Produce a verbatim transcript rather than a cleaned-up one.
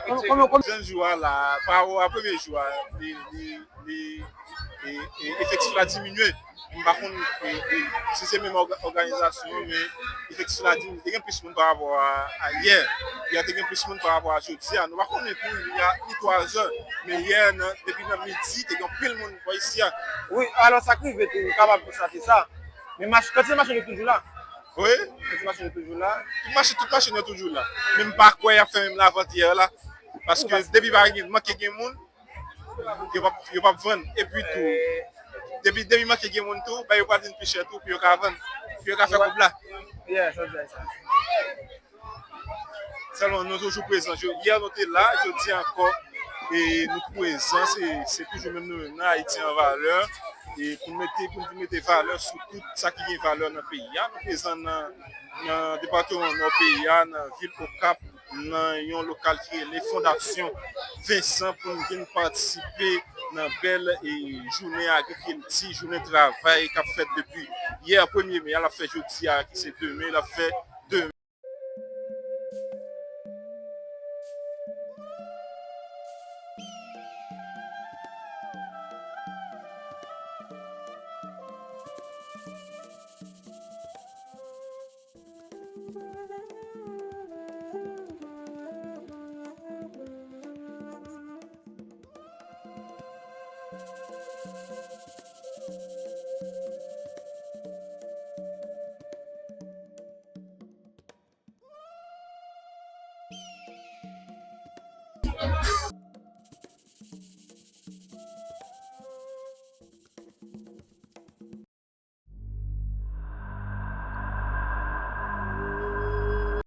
Kòman, kòman, kòman? Dezyèm jou a la, pa rapò a premye jou a, li, li, li, e, e, efektif la diminye. M pa konn, e, e, si se menm òga-, òganizasyon an, men efektif la diminye. Te gen plis moun pa rapò a, a yè. Yè te gen plis moun pa rapò a jodi a. Nou pa konnen pou yè, li twa zè, men yè, nan, depi nan midi, te gen anpil moun bò isi a. Wi, alò, sa k rive tou, ou kapab konstate sa. Men mach-, kantite machin yo toujou la. Wi. Kantite machin yo toujou la. Tout machin, tout machin yo toujou la. Men m pa kwè y ap fè menm lavant yè la. Paske depi pa gen, manke gen moun, yo p ap, yo p ap vann. Epi tou, depi, depi manke gen moun tou, bagay yo pral vin pi chè tou pou yo ka vann, pou yo ka fè kob la. Sèlman nou toujou prezan. Jodi a nou te la, jodi a ankò, e nou prezan, se, se toujou menm nou menm nan, Ayiti an valè. E pou n mete, pou n vin mete valè sou tout sa ki gen valè nan peyi a. Nou prezan nan, nan depatman Nò peyi a, nan vil Okap, nan yon lokal ki rele Fondasyon Vincent pou n vin patisipe nan bèl, e, jounen agrikilti, jounen travay k ap fèt depi yè premye me a, l ap fèt jodi a, ki se demen, l ap fèt demen.